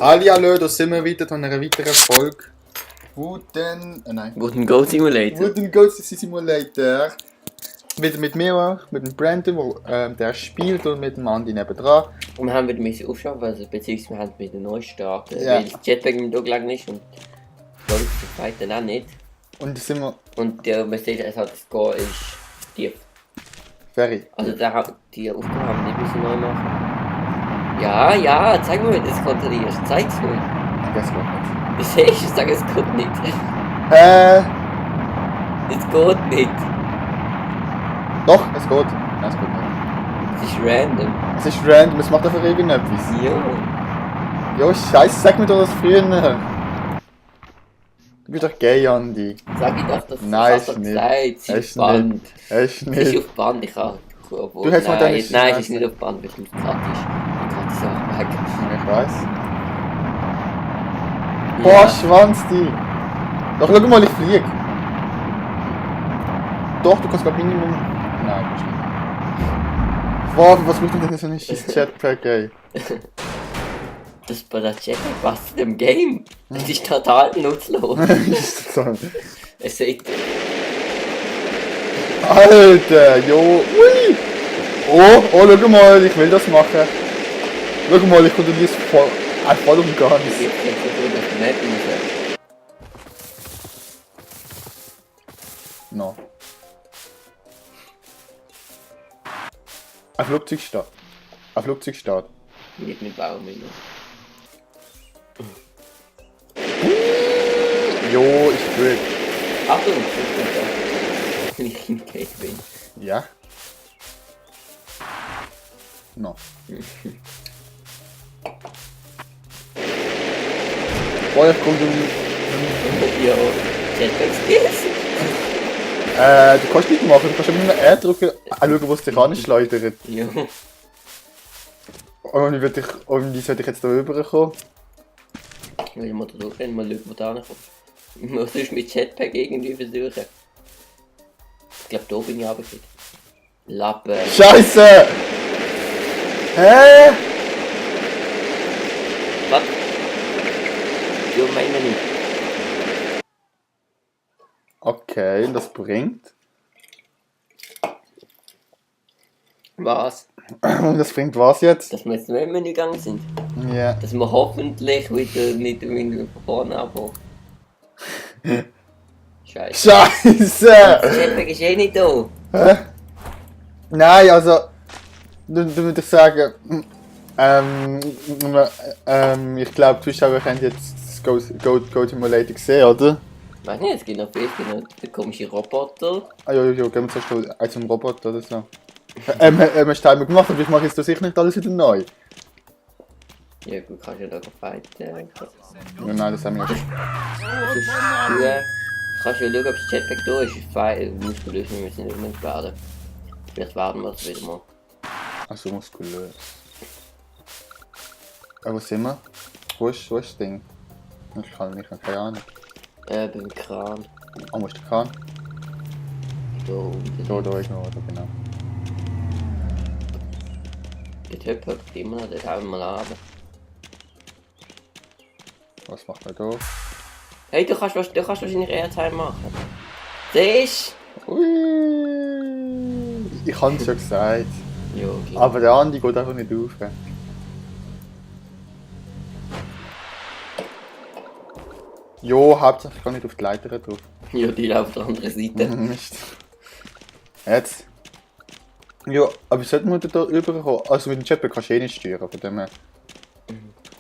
Hallihallo, da sind wir wieder von einer weiteren Folge. Wooden Goat Simulator. Wooden Goat Simulator. Wieder mit mir, mit dem Brandon, der spielt, und mit dem Andi nebendran. Und wir haben wieder müssen aufschauen, also beziehungsweise wir haben wieder neu starten, Ja. weil das Jetpack im Tag lang ist und der zweite auch nicht. Und da sind wir Und der Mercedes hat das Score ist tief. fertig. Also die Aufgabe haben wir nicht müssen neu machen. Ja, zeig mir, wie du das kontrollierst. Zeig's mir. Das geht nicht. Du siehst, ich sage, es geht nicht. Es geht nicht. Doch, es geht. Nein, es geht nicht. Es ist random. Es ist random, es macht einfach irgendetwas. Ja. Jo, scheiße, sag mir doch das früher. Du bist doch gay, Andi. Sag ich doch, das Nein, hast du ist nicht. gesagt. Sie ist Echt auf Band. Echt Sie ist nicht. auf Band, ich habe... Du hast mal deine Nein, Scheiße. es ist nicht auf Band, weil es mit Cut ist. Die Cut ist auch weg. Ich weiß. Boah, Schwanz, die. Doch, schau mal, ich flieg. Doch, du kannst glaub Minimum... Nein, kannst nicht. Boah, was bringt denn so ein scheiß Jetpack, ey? Das bei der Jetpack passt in dem Game. Das ist total nutzlos. So. Es sieht... Alter, jo, ui! Oh, schau mal, ich will das machen. Schau mal, ich kontrolliere es voll und ganz. Es gibt jetzt so viel, dass Map raus. No. Ein Flugzeugstart. Ein Flugzeugstart. Nicht mit Baum rein. Jo, ich will. Achtung, wenn ich im Cake bin. Ja. No. Boah, ich komme Ja, Jetpack Skills. du kannst nicht machen, du kannst immer nur R drücken, schauen, wo es dich anschleudert. Ja. Und wie soll ich jetzt da rüberkommen? Will ich mal da durchrennen, mal schauen, wo da ankommt. Ich muss sonst mit Jetpack irgendwie versuchen. Ich glaube, da bin ich runtergefallen. Lappen. Scheiße! Hä? Was? Ja, meine nicht. Okay, das bringt. Was? Das bringt was jetzt? Dass wir jetzt nicht mehr gegangen sind. Ja. Dass wir hoffentlich wieder nicht von vorne abhauen. Scheiße. Scheiße! Das Jetpack ist eh nicht da. Hä? Nein, also. Du würdest sagen. Ich glaube, die Zuschauer können jetzt das Goat Simulator gesehen, oder? Ich weiß nicht, es gibt noch viel, es gibt noch den komischen Roboter. Ah, jo, gehen wir zuerst zum Roboter oder so. Hast du einmal gemacht, aber ich mache jetzt sicher nicht alles wieder neu. Ja gut, kannst du ja da fighten. Ja, nein, das haben wir ja schon. Kannst du ja schauen, ob das Jetpack da ist. Muskulös, wir müssen nicht unbedingt werden. Vielleicht werden wir es wieder mal. Also muskulös. Wo sind wir? Wo ist das Ding? Ich habe keine Ahnung. Beim Kran. Ah, wo ist der Kran? Da ist noch, oder genau. Der Typ hört immer noch, den hauen wir mal runter. Was macht er da? Hey, du kannst wahrscheinlich Airtime machen. Siehst Ui! Ich habe es ja gesagt. du? Ja, okay. Aber der Andi geht einfach nicht auf. Jo, hauptsächlich kann ich nicht auf die Leiter drauf. Ja, die auf der anderen Seite. Mist. Jetzt. Ja, aber wie sollten wir da rüberkommen? Also mit dem Jetpack kannst du eh nicht steuern, von dem her.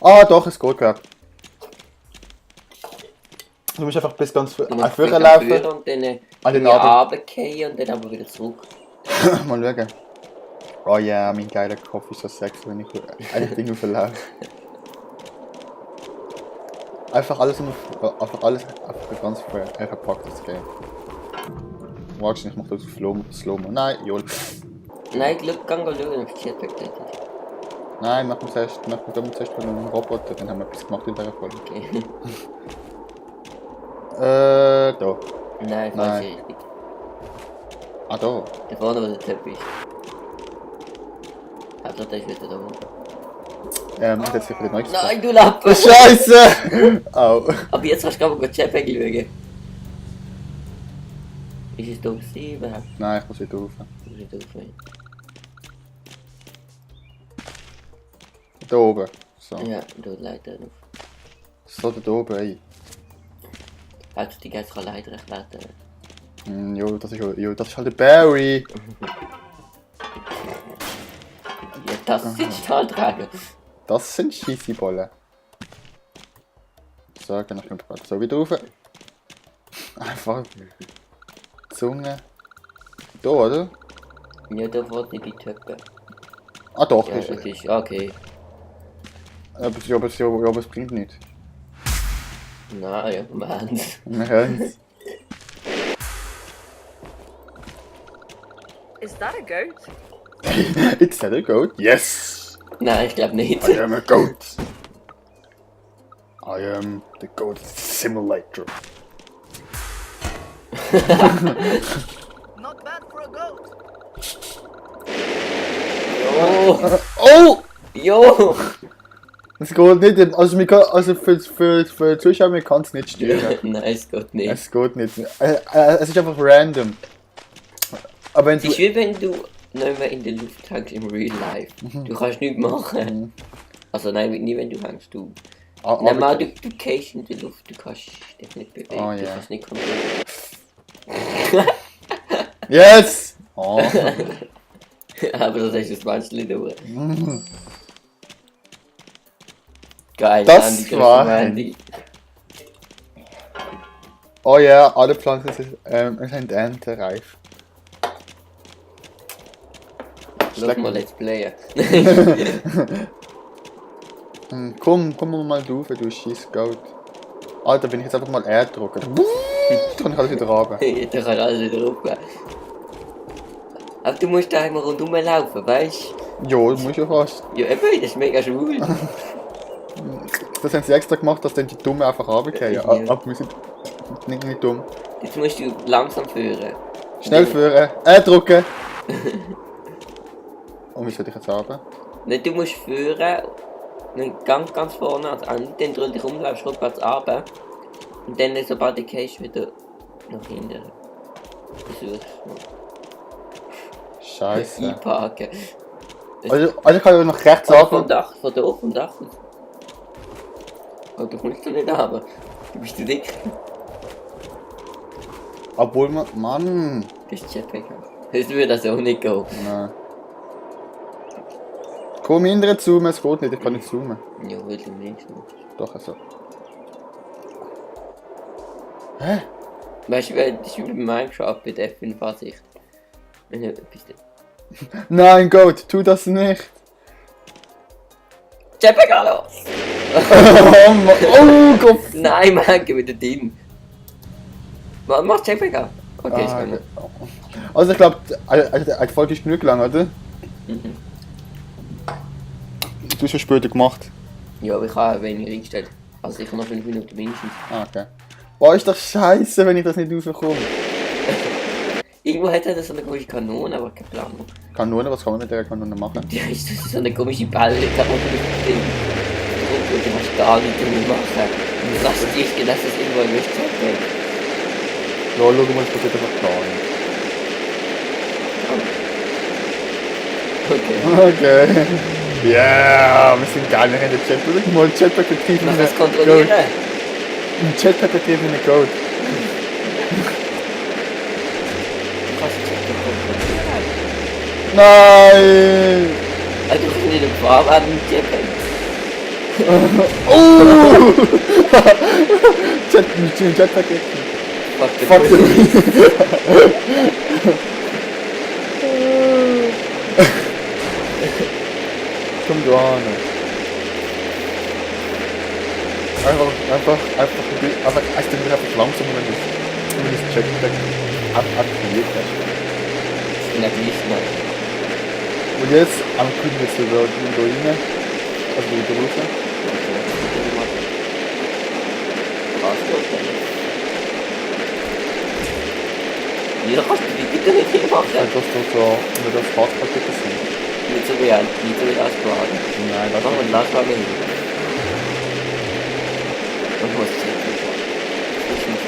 Ah doch, es geht gerade. Du musst einfach bis ganz vorne laufen. Und dann An den runtergehen und dann aber wieder zurück. Mal schauen. Oh ja, mein geiler Kopf ist so sexy, wenn ich ein Ding auflaufe. Einfach alles ganz verpackt, das Game. Warte, ich mach das Slow-Mo. Nein, Jol. Nein, Glück, geh schauen, ob das Jetpack dort ist. Nein, machen wir zuerst von einem Roboter, dann haben wir etwas gemacht in dieser Folge. Okay. Da. Nein, falsche Richtung. Ah, da. Da vorne, wo der Typ ist. Also, der ist wieder da oben. Ich setze dich für den nächsten. Nein, du Lappen! Scheiße! Au. Aber jetzt kannst du gerade Jetpack schauen. Ist es da gewesen überhaupt? Nein, ich muss wieder rauf. Ich muss nicht aufhören. Da oben. So. Ja, da leider noch. So, da oben, ey. Hättest du die ganze Leiter erklärt? Jo, das ist halt der Barry. Ja, das sind Stahlträger. Das sind Scheisseballen. So, dann kommt gerade so wieder rauf. Einfach. Zunge. Da, oder? Ja, da wollte ich die Töpfe. Ah doch, Ja, ist das es. ist okay. Aber es bringt nichts. Nein, ja, Mann. Wir hören's. Is that a goat? It's that a goat? Yes! Nein, ich glaube nicht. I am a goat! I am the goat simulator. Not bad for a goat. Oh! Oh! Jo! Es geht nicht, also für die Zuschauer, man kann es nicht steuern. Nein, es geht nicht. Es geht nicht. Es ist einfach random. Aber wenn Es du... ist wie wenn du nicht mehr in der Luft hängst im Real Life. Du kannst nichts machen. Also nein, nie wenn du hängst, du... Nein, mal, du gehst in der Luft, du kannst dich nicht bewegen, Oh, du ja. kannst nicht kontrollieren. Yes! Oh. Aber das hast du das Menschli durch. Geil, Das Andy, grüß war- dich, Andy. Oh ja, alle Pflanzen sind erntereif. Lass mal Let's Playen. Komm mal drauf, du scheiß Goat. Alter, wenn ich jetzt einfach mal R drücke, dann kann ich alles wieder runter. Da kann alles wieder raufgehen. Aber du musst da einmal rundum laufen, weißt Jo, du musst ja fast. du? Ja, eben, das ist mega schwul. Das haben sie extra gemacht, dass dann die Dummen einfach runtergehen. Ja. Aber wir sind nicht dumm. Jetzt musst du langsam führen. Schnell führen, R drücken. Und wie soll ich jetzt runter? Nein, du musst führen. Dann ganz vorne, also nicht dann drunter rumlaufst, rückwärts runter. Und dann, sobald du gehst, wieder nach hinten. Versuchst Scheiße. einparken. Also ich kann ja nach rechts Aber vom runter. Dach, von da oben, vom Dach aus. Aber du kommst doch nicht runter. Du bist zu dick. Obwohl man. Mann! Das ist Jetpack. Das würde das auch nicht gehen. Nein. Komm hinterher zoomen, es geht nicht, ich kann nicht zoomen. Ja, will du nicht. Doch, also. Hä? Weißt du, das ist wie bei Minecraft bei der F5-Ansicht. Wenn du etwas... Nein, Goat, tu das nicht! Jetpack, hallo! Oh, Mann. Oh Gott! Nein, Mann, geh wieder rein. Mach Jetpack an. Okay, ich kann nicht. Also ich glaube, die Folge ist genug lang, oder? Mhm. Du hast schon später gemacht. Ja, aber ich habe wenig eingestellt. Also sicher noch 5 Minuten mindestens. Ah, okay. Boah, ist doch scheiße, wenn ich das nicht rauskomme. Irgendwo hat er so eine komische Kanone, aber kein Plan. Kanone, was kann man mit der Kanone machen? Ja, ist das so eine komische Balle, da oben mit dem Ding. Und du kannst gar nichts damit machen. Und das ist nicht, dass es irgendwo ein Jetpack. Ja, schau mal, das passiert einfach gar nicht. Okay. Okay. Yeah, wir sind gar nicht in der Jetpack. Schau mal, Jetpack betrieben. Mach das kontrollieren. Ein Jetpack betrieben in der Goat. Du kannst den Jetpack kontrollieren. Nein! Also du kannst nicht im Fahrrad mit Jetpack. Oh! Jetpack weg. Fuck the Fuck police. Komm du an. Einfach erst dann einfach langsam, wenn du das Jetpack aktiviert hast. Ich bin ja gleich noch. Und jetzt ankündigen wir jetzt da rein. Also wieder raus. Wieso kannst du die bitte nicht hier machen? Dass du so, wenn das Fahrtpaket sind. Nicht so real, nicht so wie Lastwagen. Nein, das Machen wir einen ist Lastwagen hin. Und muss checken. Das ist nicht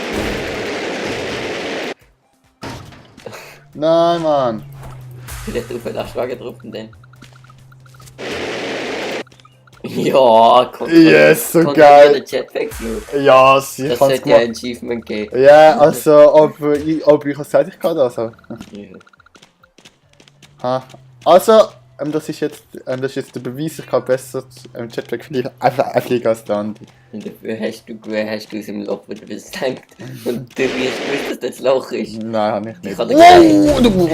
Nein, Mann. vielleicht auf den Lastwagen drauf und dann. Ja, Yes, so kontrollier geil. den Jetpack so. Ja, sie Das kann es sollte ja ein gemacht. Achievement geben. Ja, also, ob ich es fertig kann, also. Ja. Ha. Also, das ist jetzt der Beweis, ich kann besser im Jetpack fliegen, einfach fliegen als der Andi. Und dafür hast du aus dem Loch, wo du bist gedacht. Und du wirst gewusst, dass das das Loch ist. Nein, habe ich nicht. Ich habe Wow, du-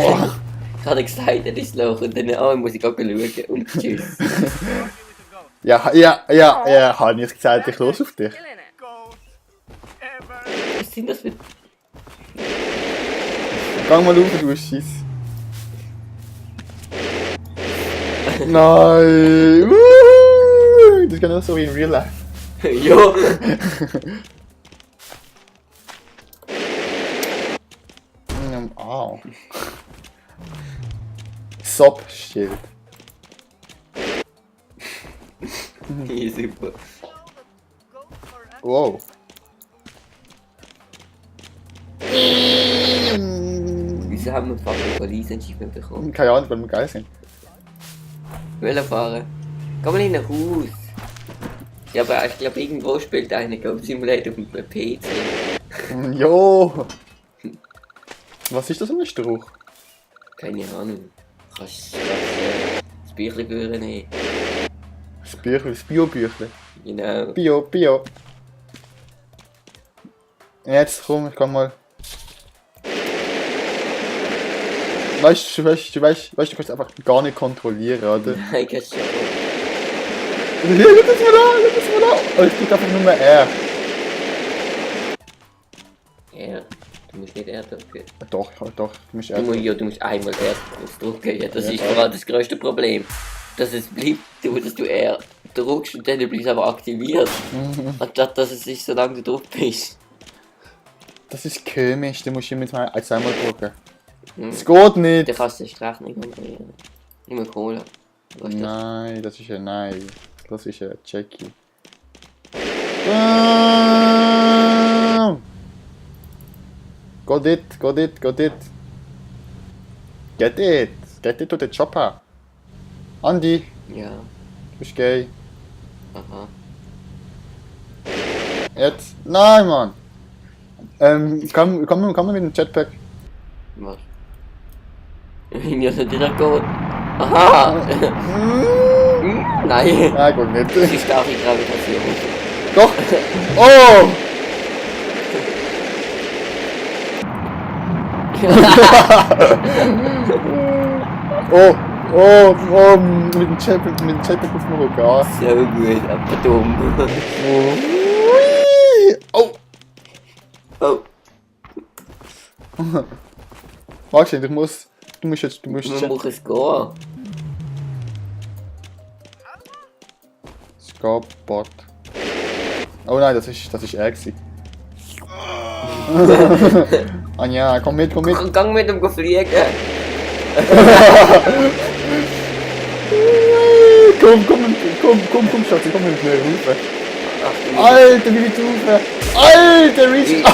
Ich habe gesagt, das ist das Loch. Und dann muss ich auch schauen. Und tschüss. Ja, habe ich gesagt, ich los auf dich. Killing it. Goat ever. Was sind das für... Gang mal rauf, du Scheiß. Nein! Das ist genau so wie in Real Life. Jo! Au. Sop-Schild. Ja, super. Wow. Wieso haben wir fucking Police-Achievement bekommen? Keine Ahnung, weil wir geil sind. Wollen fahren? Komm mal in ein Haus. Ja, aber ich glaube, irgendwo spielt einer Goat Simulator auf dem PC. Jo! Was ist das für ein Strauch? Keine Ahnung. Kannst das Büchlein führen nehmen. Das Büchlein, das Bio-Büchlein. Genau. Bio. Jetzt komm, ich kann mal. Weißt du, du kannst einfach gar nicht kontrollieren, oder? Nein, kannst du schon. Schau das mal an! Oh, ich drück einfach nur mehr R. Ja, du musst nicht R drücken. Doch, du musst R. Du musst einmal R drücken. Ja, das Ja, ist klar. vor allem das größte Problem. Dass es bleibt, dass du R drückst und dann bleibt es aber aktiviert. Anstatt dass es sich so lange du drauf bist. Das ist komisch, du musst immer zweimal drücken. Hm. Es geht nicht! Dann kannst du den Strich nicht kontrollieren. Nicht mehr Cola. Was ist das? Nein, das ist ein Nein. Das ist ein Jackie. Go dit. Get it to the chopper. Andi, Ja, du bist gay. aha. Jetzt. Nein, Mann! Kann man mit dem Jetpack? Was? Ja, das ist doch gut. Aha! Nein! Nein, gut nicht. Das ist starke Gravitation. Doch! Oh! Oh, mit dem Jetpack auf dem Rücken. So gut, aber dumm. Oh! Oh, Warte, du musst man muss es gehen. Scarpot. Oh nein, das ist er gewesen. Anja, komm mit. Gang mit dem fliegen. Komm, Schatzi, komm mit mir rüber. Ach, du Alter, wie weit rüber? Alter, Reach!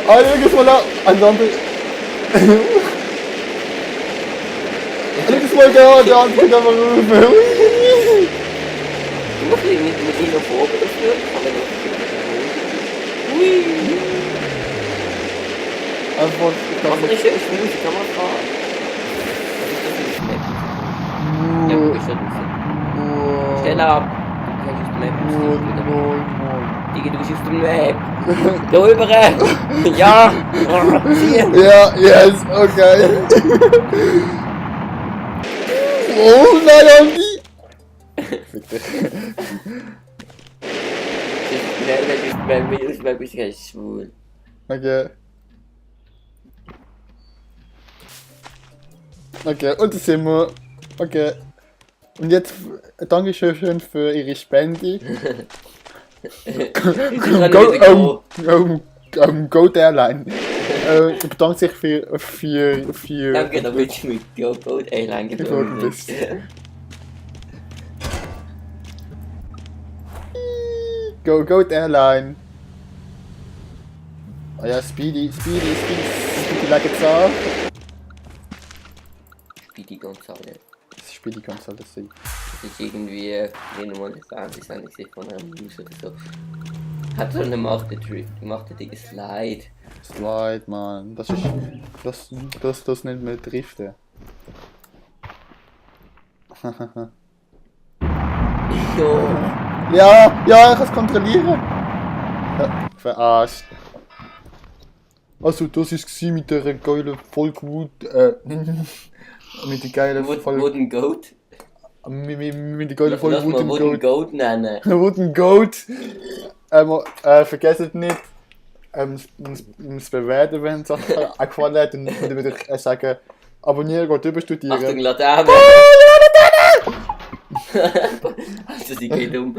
Alter, schau mal da! Ein andere. Schau mal da, der andere geht aber rüber. Du musst nicht nach oben dafür. Aber hui. Einfach, Mach mal eine schöne Musik, kann man fahren. Was ist das für ein Map? Ja, wo ist das? Stell ab. Du kannst auf die Map. Digga, du bist auf dem Map. Da rüber. Ja. Zieh. Ja, yes, okay. Oh nein, Andi! Fick dich. Wenn wir das Map ist, ist schwul. Okay, und da sind wir. Okay. Und jetzt Dankeschön für Ihre Spende. Ich kann nicht wieder Goat Airline. bedankt sich für Danke, da willst du mit Go Goat Airline geflogen bist. bist. Go Goat Airline. Ah ja, Speedy legt an. Speedy Gonzales. Speedy kann es halt sein. Das ist irgendwie, wie nochmal eine Fernsehsendung von einem News oder so. Hat so eine macht den dicken Slide. Slide, man. Das nennt man Driften. Jo. Ja, ich kann es kontrollieren. Ja, verarscht. Also, das war es mit der geilen Folgewut. Mit der geilen Wooden Goat. Mit der geilen Lass mal Folge Wooden Goat nennen. Wooden Goat. Vergesst nicht, uns bewerten, wenn es euch gefallen hat. Und dann würde ich sagen, abonnieren, geht überstudieren. Achtung, Laterne! Also, sie geht um.